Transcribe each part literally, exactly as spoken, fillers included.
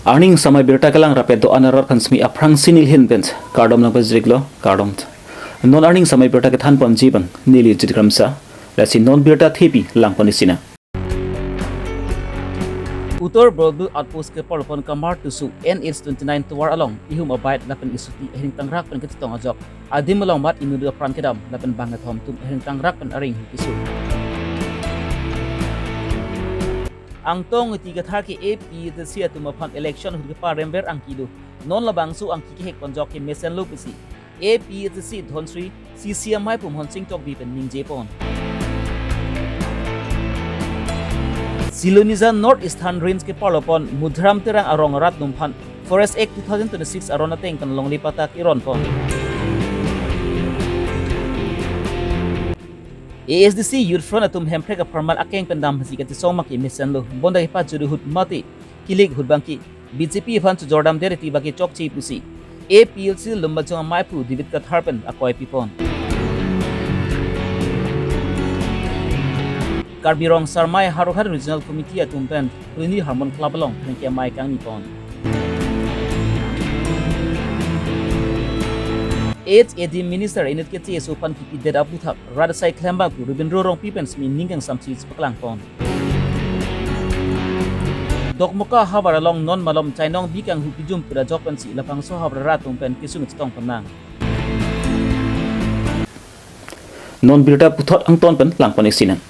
Arni samai birta kelang rapet do-an arat aphan semi aphrangsi neli ahin pen kardom nangpajirlo, kardom. Non arni samai birta kethan ponji abang neli Jit Kramsa, lasi non birta thepi lang pon isi nang. Uttar Borbil Outpost keparlo pon Kamar Tisso N H twenty-nine tovar along ihum abike lapen scooty ahingtangrak pen kachetong ajok adim along mat inut apran kedam lapen bang kethom atum ahingtangrak pen areng hu keso. Angtong Ingti Kathar ke A P H L C atum aphan election ahut keparemver angki do. Non labangso angki kehek ponjok ke mesenlo pusi A P H L C Dhansiri C C amei pu Mohon Sing Tokbi pen ningje pon. Silonijan North Eastern Range keparlo pon Mudharam Terang arong arat atum aphan Forest Act two thousand twenty-six aron ateng pen longle patta keron pon. A S D C Youth Front atum Hemprek apharman akeng pen damsi kachesong abangke mesenlo, bonta kepajut ahut mate kilik ahut abangke B J P aphan chojordamdet ati abangke chokche pusi A P H L C Lumbajong amei pu David Kathar pen akoi pipon. Karbi Rong Sarmai Howraghat Regional Committee atum pen Phuloni Harmon Club along pherangke amei kangni pon. H A D Minister inut keche aso aphan kipidet aputhak rat asai klembang pu Rabindra Rongpi pen semi ning kangsamsi chepaklang pon. Dokmoka havar along non malom chainong bi kanghu pijum pura ajok pensi labangso havar arat atum pen kesung chetong pon nang. Non birta puthot angton pen lang pon isi nang.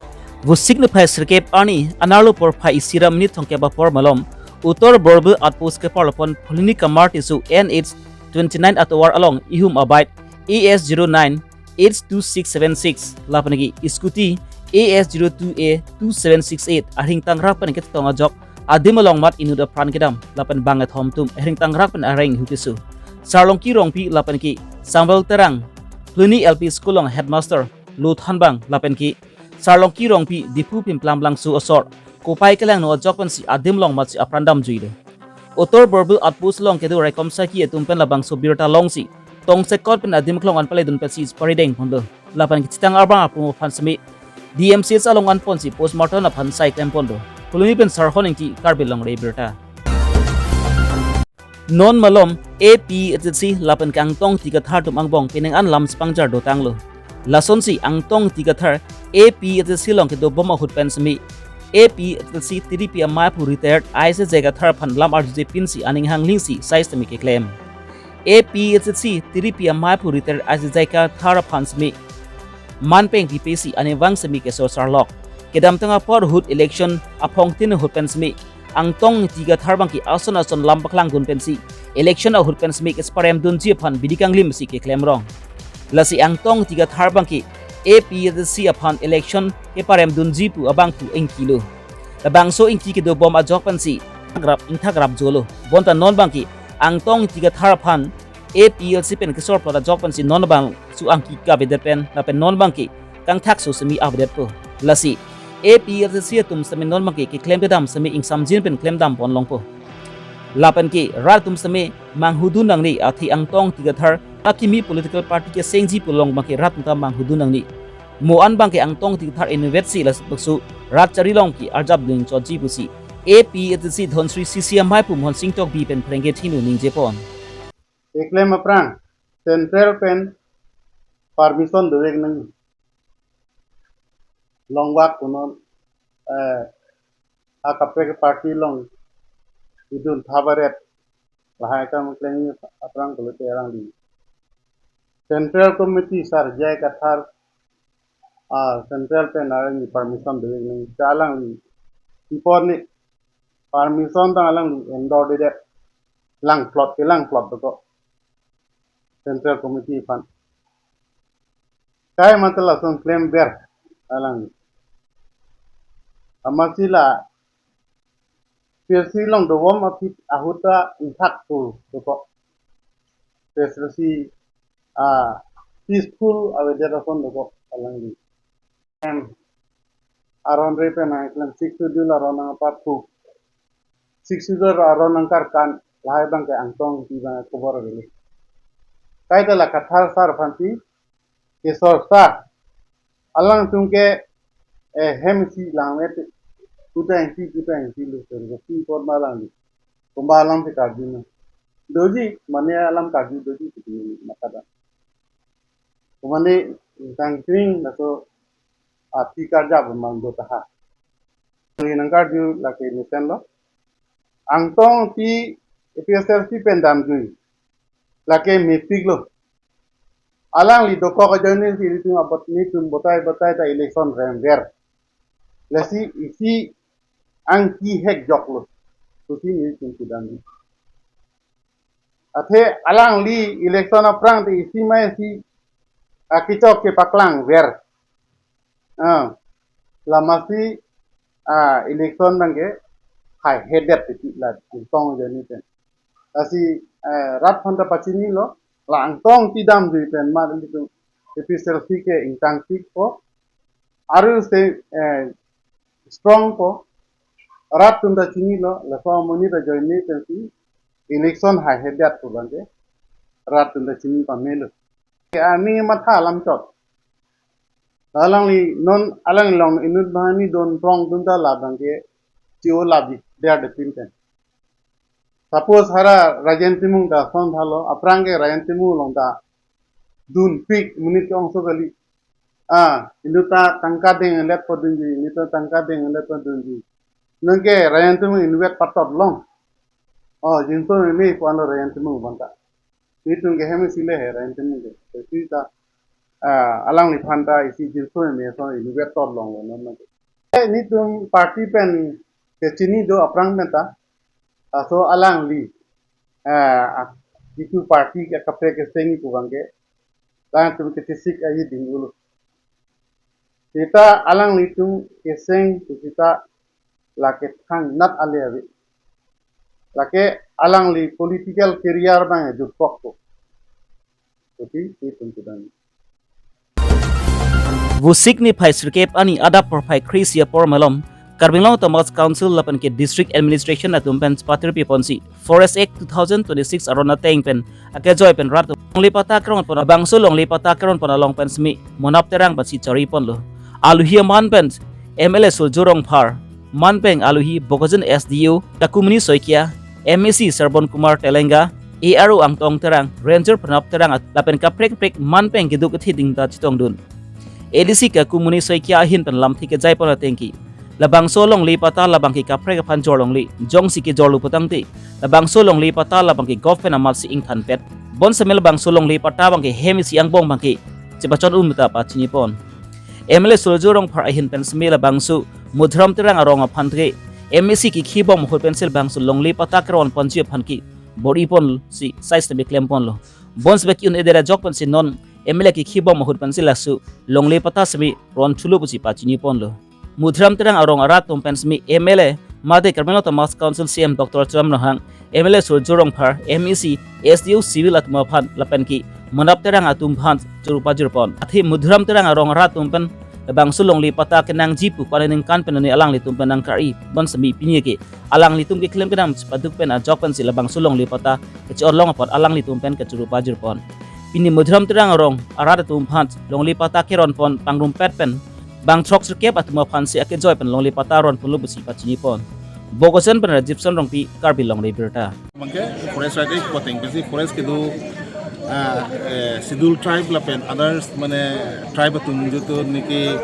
Vosik niphai sirkep arni anerlo porphai isi ra minute thomkep apor malom Uttar Borbil Outpost keparlo pon Phuloni Kamar Tisso N H twenty-nine atovar along ihum abike A S zero nine H two six seven six lapen ke scooty A S zero two A two seven six eight ahingtangrak pen kachetong ajok adim along mat inut apran kedam lapen bang kethom atum ahingtangrak pen areng hu keso. Sarlongki Rongpi lapen ke Sambal Terang, Phuloni L P School along headmaster Lothanbang lapen ke Sarlongki Rongpi Diphu Pimplam Langso asor kopai kelangno ajok pensi adim along matsi apran damjuilo. Uttar Borbil Outpost along kedo raikom saki atum pen labangso birta longsi tongsekot pen adim aklong an paledun pensi parideng ponlo. Lapen kachetang abang apum aphan semi D M C H along an ponsi postmortem aphan sai klem ponlo. Phuloni pen Sarhon Ingti, Karbi Longri Abirta. Non malom A P H L C lapen ke Angtong Ingti Kathar atum angbong penang an lam chepangjar dotanglo. Lasonsi Angtong Ingti Kathar A P H L C along kedobom ahut pen semi A P H L C tiripi amei pu retired I C J Kathar aphan lam arjuje pinsi aning hanglingsi sai semi keklem. A P H L C tiripi amei pu retired I C J Kathar aphan semi man peng pipesi aningvang semi kesor sarlok. Kedamtang apor ahut election aphongtin ahut pen semi Angtong Ingti Kathar abangke ason ason lam paklang dun pensi election ahut pen semi keparem dunji aphan bidi kanglim si keklem rong. Lasi Angtong Ingti Kathar abangke A P H L C aphan election keparem dunji pu abang pu ingkilo. Labangso ingki kedobom ajok pensi grap ingthak grap jolo. Bonta non abangke Angtong Ingti Kathar aphan A P H L C pen kesor plot ajok pensi non abangso angki kavedet pen lapen non abangke kangthakso semi avedetpo. Lasi A P H L C atum semi non abangke keklem kedam semi ingsamjin pen klem dam pon longpo. Lapen ke rat atum semi manghudun nangne, athe Angtong Ingti Kathar akimi political party kesengji pu along abangke rat atum ta manghudun nangne. Mo an abangke Angtong Ingti Kathar inutvet si labangso rat chari along ke arjap dun chotji pusi A P H L C Dhansiri C C amei pu Mohon Sing Tokbi pen pherangke athengno ningje pon. Keklem aphrang central pen permission dovek nang, longvak kunon, eh, akaprek party along idun thabaret lahai kam kleng aphrang pulote alangli Central Committee sar J I Kathar, ah, central pen alangli permission dovek nang, ta alangli ipor ni permission ta alangli endorse dedet, lang plot ke lang plot dokok Central Committee aphan. Kai matala song klemver alang. Amatsi la P S C along dobom aphi ahut ta ingthak tu dokok. P S C, ah, peaceful avedet ason dokok alangli. Em, aron re pen nang klem Sixth Schedule aron nangpathu. Sixth Schedule aron nangkarkan lahai abangke Angtong Ingti abang khobor avelo. Kaita la Kathar sar aphansi kesor sa alangtum ke, eh, hem si langmet kuta ingti kuta ingti lo tergopi por malang di. Kumba alam si karju na. Doji, mane alam karju doji, kiti mata da. Kumane, tangkring, laso, api karja bemang do taha. Nang karju lake mesen lo. Angtong ti A P H L C pen damjui. Lake mepik lo. Alangli dokok ajoine si ilitum abot nitum botai botai ta election remver. Lasi isi angki hek jok lo. Pusi nitum kudam. Athe alangli election aphrang te isi mai si akichok ke paklang ver. Ah, lamasi, ah, election nangke hai hedet titi la angtong ajoine pen. Lasi, eh, rat phanta pachini lo, la angtong ti damjui pen ma ilitum A P H L C ke ingtang tik po. Aru se, eh, strong po. Rat atum ta chini lo, laso amonit ajoine pensi election hai hedet pu abangke rat atum ta chini pamelo. Ke ani matha alam chot. Alangli non alanglong inut banghini don prong atum ta labangke chio labi der de pinten. Suppose hara Rajen Timung ta son thalo, aphrang ke Rajen Timung along ta dunpik monit ke-ongso kali. Ah, inut ta tangka denglet padunji, inut ta tangka denglet padunji. Nangke Rajen Timung inutvet patot long. Oh, jinso meme pu anlo Rajen Timung abang ta. Nitum ke hem isi le he Rajen Timung ke. Isi ta, ah, alangli phanta isi jinso meme so inutvet tot long lo non nangke. Eh, nitum party pen kechini do aphrang pen ta. Laso alangli, ah, ah, itum party ke kaprek keseng pu abangke. Latum kechisik ahi dinglo. Seta alanglitum keseng seta lake thangnat ale ave. Lake alangli political career abang jutpok ko. Jadi, itum kudam. Vosik niphai sirkep arni adap porphai kre-isi apor malom, Karbi Anglong Autonomous Council lapen ke District Administration atum pen patir piponsi Forest Act two thousand twenty-six aron ateng pen akejoi pen rat longle patta keron pon, labangso longle patta keron pon along pen semi Monap Terang pensi chari ponlo. Aluhi aman pen M L A Surjya Rongphar, manpeng aluhi Bokajan S D O Takumuni Saikia, M A C Sarbon Kumar Telenga, A R O Angtong Terang, Ranger Pranab Terang at-, lapen kaprek kaprek manpeng keduk kethe ding ta chetongdun. A D C Kakumuni Saikia ahin pen lamthe kejai pon atengke, labangso longle patta labangke kaprek aphan jor longle, jongsi kejorlo putangte, labangso longle patta labangke government amatsi ingthanpet. Bonseme labangso longle patta abangke hem isi angbong abangke chepachon un meta pachini pon. M L A Surjya Rongphar ahin pen semi labangso Madhuram Terang arong aphan ke M A C kekhibom ahut pensi labangso longle patta keron ponji aphan ke bor-i ponsi sai semi klem ponlo. Bonseme ke-un-edet ajok pensi non M L A kekhibom ahut pensi laso longle patta semi ron thulo pusi pachini ponlo. Madhuram Terang arong arat atum pen semi M L A mate Karbi Anglong Autonomous Council C E M Doctor Tuliram Ronghang, M L A Surjya Rongphar, M A C, S D O Civil atum aphan lapen ke Monap Terang atum aphan churu pajir pon. Athe Madhuram Terang arong arat atum pen labangso longle patta kenangji pu pare ningkan pen ani alanglitum pen nangkari pon semi pini ke alanglitum keklem kedam paduk pen ajok pensi labangso longle patta kechor long apot alanglitum pen kechuru pajir pon. Pini Madhuram Terang arong arat atum aphan longle patta keron pon pangrumpet pen bang throk sirkep atum aphansi akejoi pen longle patta ron ponlo pusi pachini pon. Bokajan pen Rajiv Son Rongpi, Karbi Longri Abirta. Mangke forest right act poteng pensi forest kedo, ah, eh, schedule tribe lapen others mane tribe atum joto neke,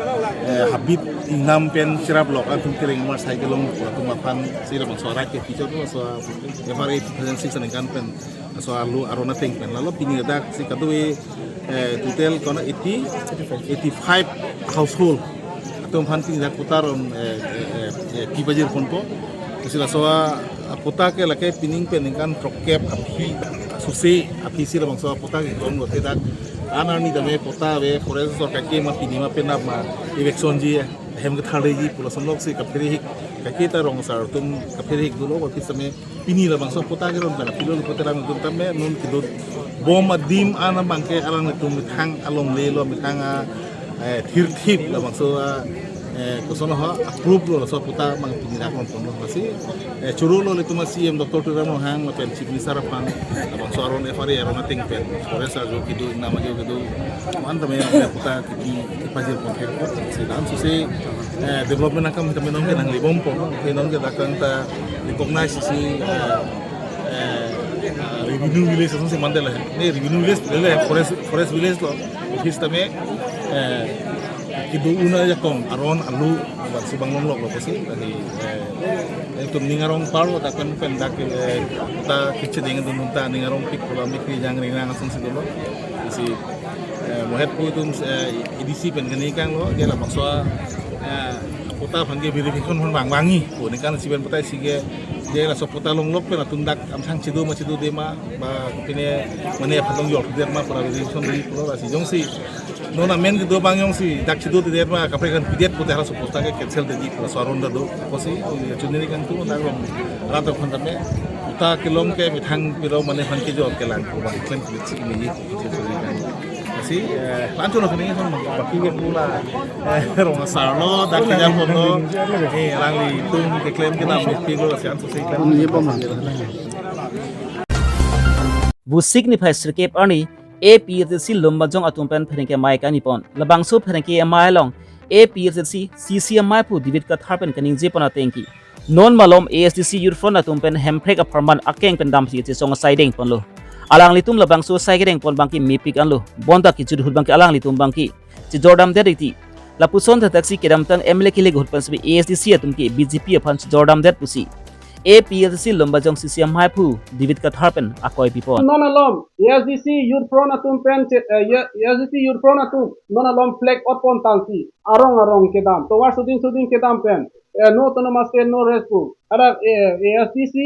eh, habit ingnam pen cherap lok atum kereng mar sai kelong atum aphansi labangso right ke feature lo so F R A two thousand six aningkan pen so alu aron ateng pen lalo pini dak si kadoi, eh, total kona eighty, eighty-five household atum aphan pini dak patta ron, eh, eh, eh, eh, pi pajir ponpo. Kasi laso apatta ke lake pining pen ningkan throkkep aphi susi aphi si labangso apatta ke ron lote dak an arni tame patta ave forest sorkar ke ma pini ma penap ma eviction ji hem kethar ji pu lason lok si kaphere hik kake ta rong asar atum kaphere hik dolo office tame pini labangso patta keron pen apilo lo patta lam dun tame non kedo bom adim an abangke alanglitum methang alongle lo methang a, eh, thirthip labangso a, Eh, koson ho approve lo, laso aputhak mang pini dak long pon lo. Lasi, eh, choro lo ilitum a-C M Doctor Tuliram Ronghang lapen Chief Minister aphan, labangso aron F R A aron ateng pen forest arju kedo, ingnam arju kedo, man tame aputhak kipi kipajir pon thek. Si dan susi, eh, development akam tame nonke nanglibom pon, ke nonke dak kang ta recognize si, eh, eh, revenue village asonsi mandetlo. Ne revenue village le forest, forest village lo. Office tame, eh, kedo un ajakong aron alu, bang subang longlok lo pusi. Tadi, eh, ilitum ning arong parlo, dak pen pen dak, eh, ta kechedeng dun ta ning arongpik pulo, mikri jang ringrang asonsi dolo. Isi, eh, mohet pu itum, eh, A D C pen kani kang lo, dia labangso, eh, patta aphan ke verification aphan bang bangji. Pu ningkan si pen patta isi ke, dia laso patta longlok pen atum dak amthang chedo ma chedodet ma, ba pine mane aphan longjor det ma pura verification di pulo. Lasi jongsi non amen kedo abang jongsi dak chedodet ma, kaprek kan pidet pute halaso patta ke cancel detji pulo, laso aron ta do. Pusi, chuniri kangtung dak rong, rat aphan tame, patta kelong ke methang pilo mane aphan kejor kelang, ko ba klem klik si ini, chuniri kang. Lasi, eh, lanchon kini kan baki ke pula, eh, rong asar lo, dak kejar pon lo, eh, alanglitum keklem kedam ni pilo, lasi anso si klem. Ye bom. Vosik niphai sirkep arni A P H L C Lumbajong atum pen pherangke amei kani pon. Labangso pherangke amei along A P H L C C C amei aphu David Kathar pen kaningje pon ateng ke, non malom A S D C Youth Front atum pen Hemprek apharman akeng pen damsi chesong asai deng ponlo. Alanglitum labangso asai kedeng pon abang ke mepik anlo. Bonta kejut ahut abang ke alanglitum abang ke chejor damdet riti. Lapuson thakthaksi kedamtang M L A kelek ahut pen sebe A S D C atum ke B J P aphan chejor damdet pusi A P H L C Lumbajong C C amei aphu David Kathar pen akoi pi pon. Non alom A S D C Youth Front atum pen che-, eh, ye-, A S D C Youth Front atum non alom flag ot pon tangsi arong arong kedam, tovar suding suding kedam pen, eh, no autonomous state, no rest pu. Ada, eh, A S D C,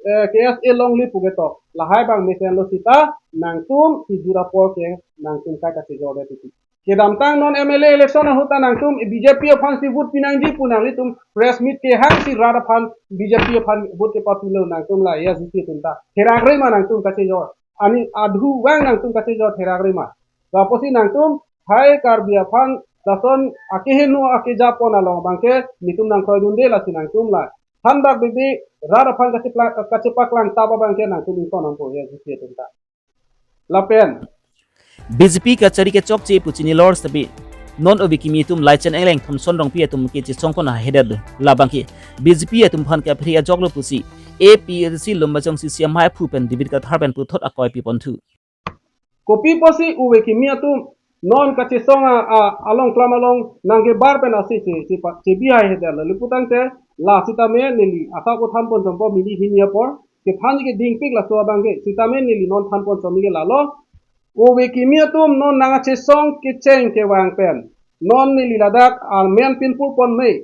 eh, K S A longle pu ketok. Lahai abang mesenlo seta nangtum kejut apor ke nangtum kai kachejor det titi. Kedamtang non M L A election ahut ta nangtum B J P aphansi vote pinangji pu nanglitum press meet kehangsi rat aphan B J P aphan vote kepapilo, nangtum la A S D C atum ta therakre ma nangtum kachejor? Ani adhu vang nangtum kachejor therakre ma? Lapusi nangtum hai Karbi aphan lason akeheno akeja pon along abang ke netum nangkroidunde, lasi nangtum la thanbak bebe rat aphan kachepla-, kachepaklang tap abang ke nangtum ington nangpo A S D C atum ta. Lapen B J P kachari kechokche pu chini lor sebe non ove kimi atum Laichan Engleng Thomson Rongpi atum ke chesong pon ahedetlo. Labang ke B J P atum aphan kaphere ajoklo pusi A P H L C Lumbajong C C amei aphu pen David Kathar pen puthot akoi pi pon thu. Kopi pusi ove kimi atum non kachesong a, a, along klam along nangkebar pen asi che, che pa, chebi hai hedetlo. Lapu tangte la sitame neli asa ko than pon chompo mili hini apor, kephan kedingpik laso abang ke, sitame neli non than pon chomi ke lalo. Ove kimi atum non nangkachesong kecheng kevang pen non neli ladak amen pinpur pon me.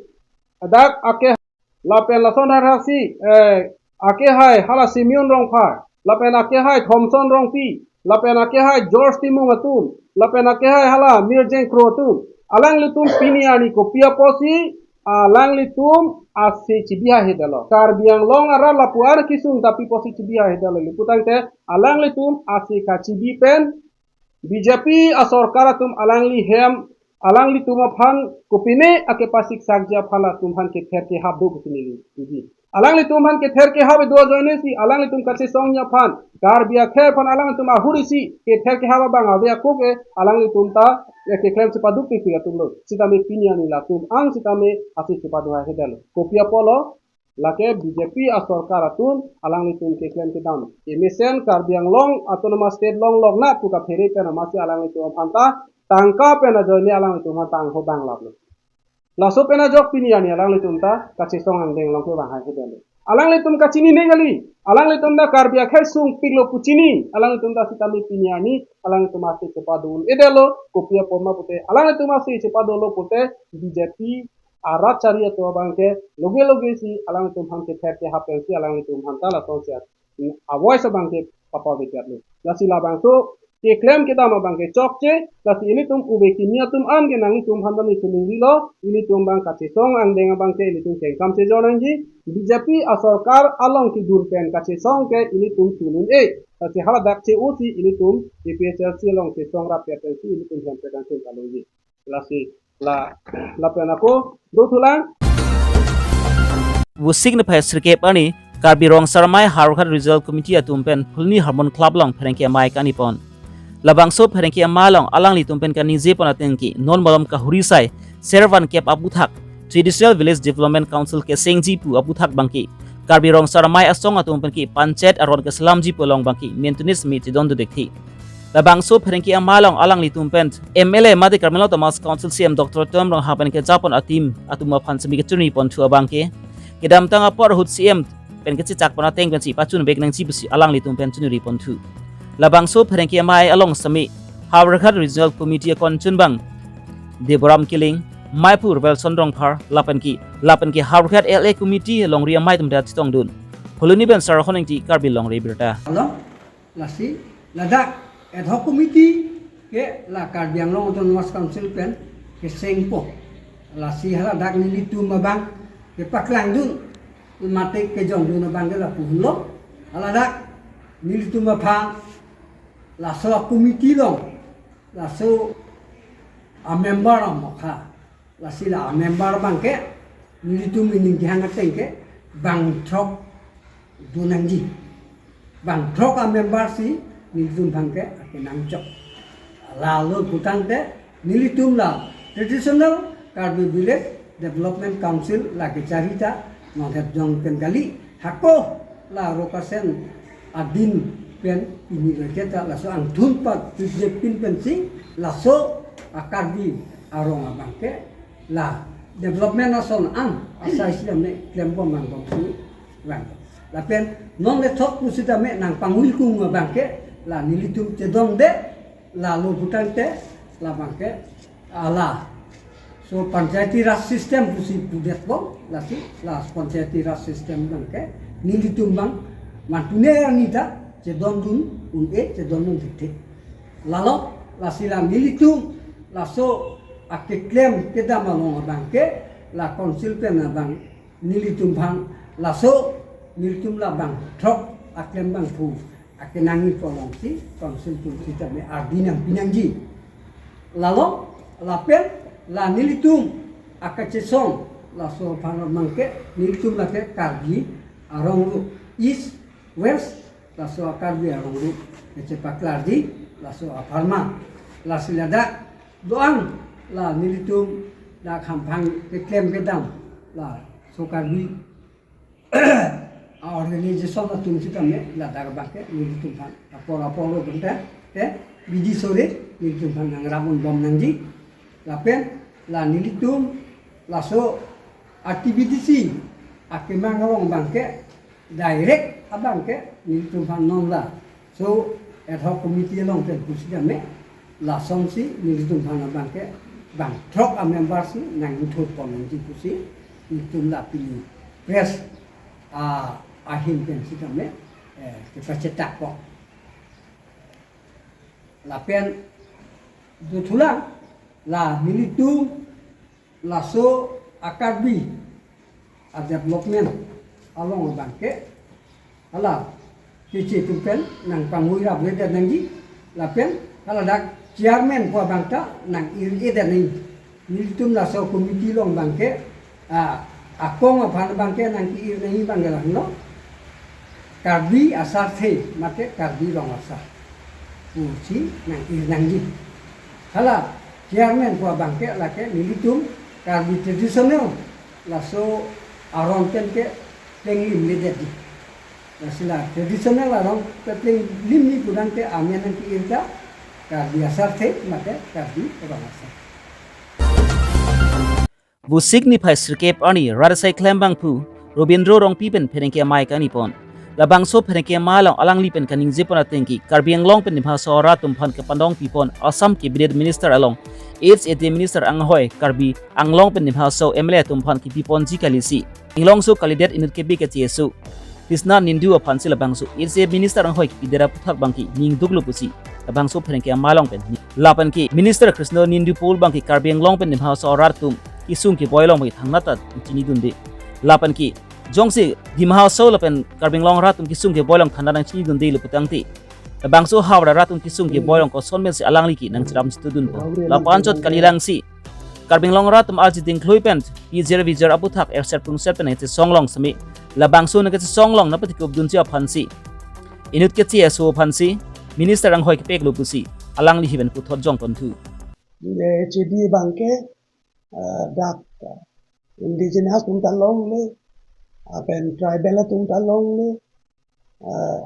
Ladak ake lapen lason thakthaksi, eh, akehai hala Simeon Rongphar, lapen akehai Thomson Rongpi, lapen akehai George Timung atum, lapen akehai hala Mirjeng Kro atum. Alanglitum pini arni kopi apotsi alanglitum ase chebi hai hedetlo? Karbi Anglong arat lapu-an kesung ta pi pusi chebi hai hedetlo? Lapu tangte alanglitum ase kachebi pen B J P asorkar atum alangli hem, alanglitum aphan kopine akepasiksak ji aphan latum aphan kether kehap do pusi neli tuji. Alanglitum aphan kether kehap do ajoine si alanglitum kachesong ji aphan, Karbi akhei aphan alanglitum ahuri si kether kehap abang ave ako ke alanglitum ta, eh, keklem chepaduk pi pi atum lo. Sitame pini arni latum ang sitame ase chepadu hai hedetlo. Kopi apotlo? Lake B J P asorkar atum alanglitum keklem kedam. Emesen Karbi Anglong Autonomous State longlok na pu kaphere pen amatsi alanglitum aphan ta tangka pen ajoine alanglitum aphan ta angho bang laplo. Laso pen ajok pini arni alanglitum ta kachesong angdeng along kevang hai hedetlo. Alanglitum kachinine kali. Alanglitum ta Karbi akhei sungpiklo pu chini. Alanglitum ta sitame pini arni alanglitum ase chepadu un-edetlo. Kopi apot ma pute alanglitum ase chepadolo pute B J P arat chari atum abang ke loge loge si alanglitum aphan kether kehap pensi alanglitum aphan ta lasonsi a-voice abang ke papavedet lo. Lasi labangso keklem kedam abang ke chokche, lasi ilitum ove kimi atum an ke nanglitum aphan ta neli chiningri lo, ilitum abang kachesong angdeng abang ke ilitum kengkam chejor nangji, B J P asorkar along kedur pen kachesong ke ilitum tun un-e, lasi haladak che-o si ilitum A P H L C along chesong rap pensi ilitum hem pen kangchun kalungji. Lasi La, lapen ako dothulang. Vosik niphai sirkep arni Karbi Rong Asar Amei Howraghat Regional Committee atum pen Phuloni Harmon Club along pherangke amei kanipon. Labangso pherangke amei along alanglitum pen kaningje pon atengke non malom kahuri asai Servan Kep aputhak Traditional Village Development Council kesengji pu aputhak abangke Karbi Rong Asar Amei asong atum penke Panchayat aron keselamji pu along abangke mentunis me chedon dudekthe. Labangso pherangke amei along alanglitum pen M L A mate Karbi Anglong Autonomous Council C E M Doctor Tuliram Ronghang pen kejapon atim atum aphan semi kechunri ponthu abangke kedamtang apor ahut C E M pen kechechak pon ateng pensi pachun vek nangji pusi alanglitum pen chunri ponthu. Labangso pherangke amei along semi Howraghat Regional Committee akon chunbang Deboram Killing, Meiphu Welson Rongphar, lapenke, lapenke Howraghat L A Committee longri amei atum ta chetongdun. Phuloni pen Sarahon Ingti, Karbi Longri Abirta. Alo, lasi ladak ad hoc committee ke la Karbi Anglong Autonomous Council pen kesengpo. Lasi haladak nelitum abang kepaklangdun mate kejongdun abangke lapu henlo. Haladak nelitum aphan laso committee along laso amember amokha. Lasi la amember abangke nelitum ining kehang atengke bang throk do nangji. Bang throk amember si nelitum abangke akenangchok. Lalo putangte nelitum la Traditional Karbi Village Development Council la kecharita nonhet jong pen kali, hako la Rokasen adin pen pini reke ta laso angthun pat tujepin pensi laso a-Karbi arong abangke la development ason an asai si ame klembom angbom si vang. Lapen non le thok pusitame nangpangui kung abangke la nelitum chedonde, lalo putangte labangke ala so Panchayati Raj system pusi pudetpo. Lasi la Panchayati Raj system abangke nelitum abang mantune arni ta chedondun un-e, chedondun thekthe. Lalo lasi la nelitum laso akeklem kedam along abangke la council pen abang nelitum aphan laso nelitum la bang throk aklem bangphu akenangji pu alongsi council atum sitame ardi nangpi nangji. Lalo lapen la nelitum akachesong laso aphan abangke nelitum lake Karbi arong ru East, West, laso a-Karbi arong ru kechepaklarji laso apharman. Lasi ladak do-an la nelitum dak hamphang keklem kedam laso Karbi a-organization atum sitame ladak abangke nelitum aphan apor apor lo bangke te bidi sore nelitum aphan nangrap unbom nangji. Lapen la nelitum laso activity si akemang arong abangke direct abangke nelitum aphan non laso ad hoc committee along pen pusitame lasonsi nelitum aphan abangke bang throk amember si nangthur pon nangji pusi nelitum la pini press a ahin pen sitame eh, kepachetakpo. Lapen dothulang la nelitum laso a-Karbi a-development along abangke hala keche atum pen nangpangui rapledet nangji lapen haladak chairman pu abang ta nang-ir-edet nangji. Nelitum laso committee along abangke ah, akong aphan abangke nangke-ir nangji abangke lahenlo Karbi asarthe mate Karbi Rong Asar pusi nang-ir nangji. Hala chairman pu abangke lake nelitum Karbi traditional laso arong pen ke plenglimledetji. Lasi la traditional arong pen plenglimji pudangte amen nangke-ir ta Karbi asarthe mate Karbi Rong Asar. Vosik niphai sirkep arni rat asai klembangphu Robindro Rongpi pen pherangke amei kanipon. Labangso pherangke amei along alangli pen kaningje pon atengke Karbi Anglong pen Dima Hasao arat atum aphan kepandong pipon Assam Cabinet Minister along H A D Minister anghoi Karbi Anglong pen Dima Hasao M L A atum aphan kipiponji kalisi inglongso kalidet inut kebi kacheso Krisna Nindu aphansi labangso H A D Minister anghoi kipidet aputhak abangke ningduklo pusi labangso pherangke amei along pen. Lapenke Minister Krisna Nindu pu abangke Karbi Anglong pen Dima Hasao arat atum kesung keboi along abangke thangnat ta chinidunde. Lapenke jongsi Dima Hasao lapen Karbi Anglong arat atum kesung keboi along thangnat nangchinidunde lo putangte labangso Howraghat arat atum kesung keboi along koson pensi alangli ke nangchiram chitudunpo. Lapu anchot kalilangsi Karbi Anglong arat atum arji dingklui pen pijir vijir aputhak erset prungset pen nangchesong long semi, labangso nangchesong long nangpathikupdunji aphansi, inut keche aso aphansi minister anghoi kepeklo pusi alangli hiven puthot jongponthu. Ye H A D abangke, ah, dak, ah, indigenous atum ta longle, ah, pen tribal atum ta longle, ah,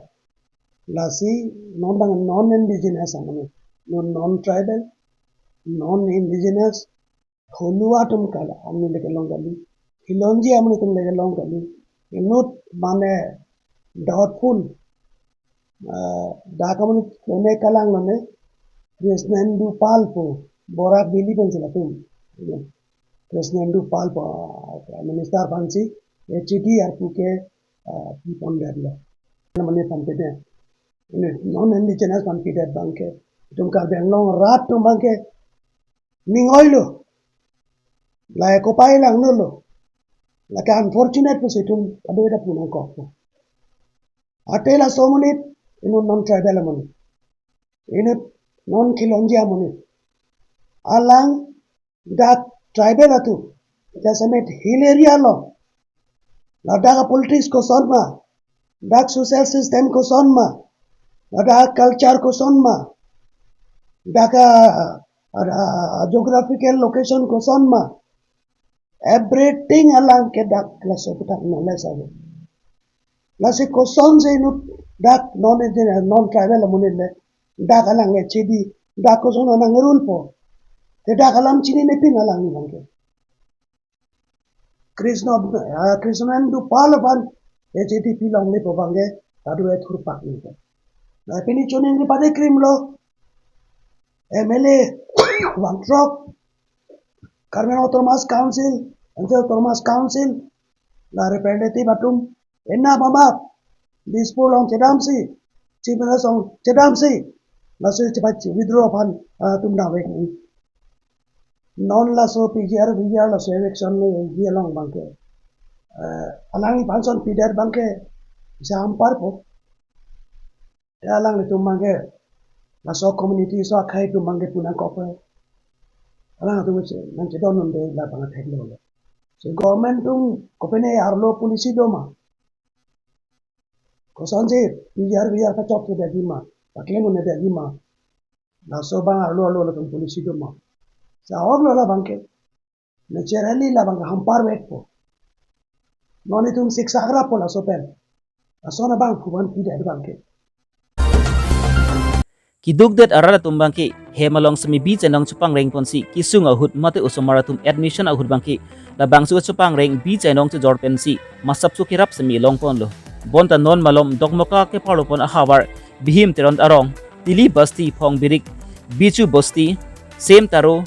lasi non bang non indigenous amonit, non, non tribal, non indigenous, tholu atum kala, amonit le kelong kali, khilonji amonit atum le kelong kali, inut mane doubtful, ah, dak amonit lone kalang lone, Krishnendu Pal pu, Barak Valley pensi latum. Krishnendu Pal pu, ah, minister aphansi, H A D arpu ke, ah, pipondetlo. Amonit aphan pide. Ini non indigenous aphan pidet abangke, itum Karbi Anglong arat atum abangke ning oilo. Lahai kopai lang nolo. Lake unfortunate pusi itum kadokave ta pu nangkokpo. Athe laso amonit, inut non tribal amonit, inut non khilonji amonit, alang dak tribal atum, jasemet hill area along, ladak a-politics koson ma, dak social system koson ma, ladak culture koson ma, dak a, a, a, a geographical location koson ma, everything alang ke dak laso aputhak knowledge ave. Lasi kosonsi inut dak non indigenous, non tribal amonit le, dak alang H A D, dak koson nang rule po. Te dak alam chinine pin alang abangke. Krishna, ah, Krishnendu Pal aphan H A D pilongle pu abangke, kadokave thurpak nangpo. Lapen pini choningri pade krimlo, M L A vangthrok, Karbi Anglong Autonomous Council, Anchal Autonomous Council, la representative atum, ena mama, Dispur along chedamsi, Chief Minister along chedamsi, laso chepachi withdraw aphan, ah, atum dawek ni. Non laso P G R, P G R laso election lo ye along abangke, eh, alangphan son pidet abangke, jam parpo. Te alanglitum abangke, laso community aso akhei atum abangke pu nangkokpo. Alangtum che, nangchedondunde labang theklonglo. Si government atum kopine arlo policy do ma, kosonsi P G R, V G R pachok kedetji ma, pakleng un-edetji ma, laso abang arlo arlo latum policy do ma. Sa-ok lo labangke. Naturally labang ham parvetpo. Non itum siksa agrappo laso pen. Lason abangphu aphan pidet abangke. Kedukdet arat atum abangke hem along semi bi chenong chepangrengponsi kesung ahut mate osomar atum admission ahut abangke labangso chepangreng bi chenong chejor pensi masapso kerap semi longponlo. Bonta non malom Dokmoka keparlopon ahavar Bihim Teron arong, Tili Basti, Phongbirik, Bichu Basti, Sem Taro,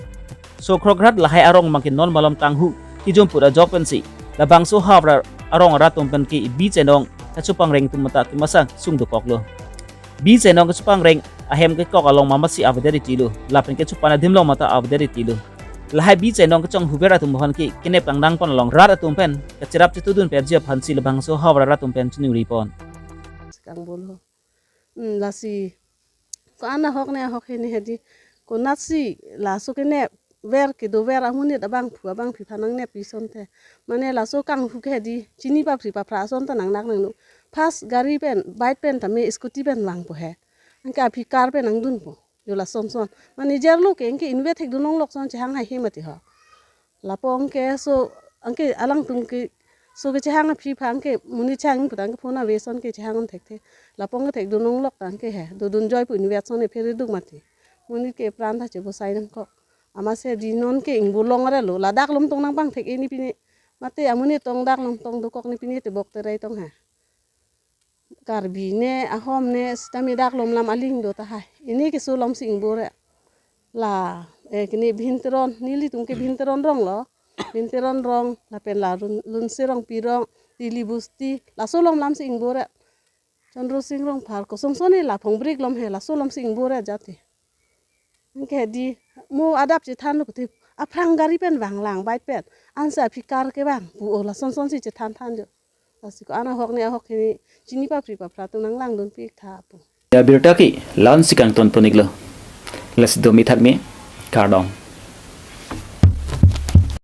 Sokrokrat lahai arong abangke non malom kanghu kejum pura jok pensi labangso havar arong arat atum pen ke bi chenong kachepangreng atum mate kemasang sung dokoklo. Bi chenong kachepangreng ahem kekok along mamasi avedet tilo, lapen kechepan adim along mate avedet tilo. Lahai bi chenong kechonghuver atum aphan ke kenep kangdangpon along rat atum pen kacherap chetudun perji aphansi labangso havar arat atum pen chiningripon. Kang bolo. Hmm, lasi ko-an ahok ne ahok hini hedi. Konatsi laso kenep ver kedover amonit abangphu abangphi aphan nangnep pi asonte. Mane laso kanghu ke hedi chini papri papra ason ta nangnak nangno. First gari pen, bike pen tame scooty pen vangpo he. Anke aphi car pen nangdunpo. Jo lason son. Mane jarlo ke anke inutvet thekdun longlok ason chehang haihe mati ho. Lapu anke so, anke alangtum ke so kechehang aphi aphan ke monit chehang pu tangte phone ave ason ke chehang un thekthe. Lapu anke thekdun longlok tangte he, dodun joi pu inutvet ason ephere duk mati. Monit ke pran ta chebosai nangkok. Amatsi di non ke ingbu longrelo, ladak alom tong nangpangthek-e ni pine. Mate amonit tong dak alom tong dokok ni pine te bok terai tong he. Karbi ne, Ahom ne, sitame dak alom lam aling do tahai. Ini keso alomsi ingbor-e. La, eh, kini Bhim Teron, nelitum ke Bhim Teron rong lo. Bhim Teron rong, lapen la Lun-, Lunse Rongpi rong, Tili Basti, laso alom lamsi ingbor-e. Chandra Sing Rongphar, kosonson ne la Phongbirik alom he, laso alomsi ingbor-e jati. Anke di, mo adap chethanlo kuti, aphrang gari pen vanglang, bike pen. Ansi aphi car kevang, pu o lason sonsi chethanthan jo. Lasi ko-an ahok ne ahok hini, chini papri papra atum nanglangdunpi tha pu. Ya birta ke, la-ansi kangtonpon-iklo. Lasi domi thakmi, kardom.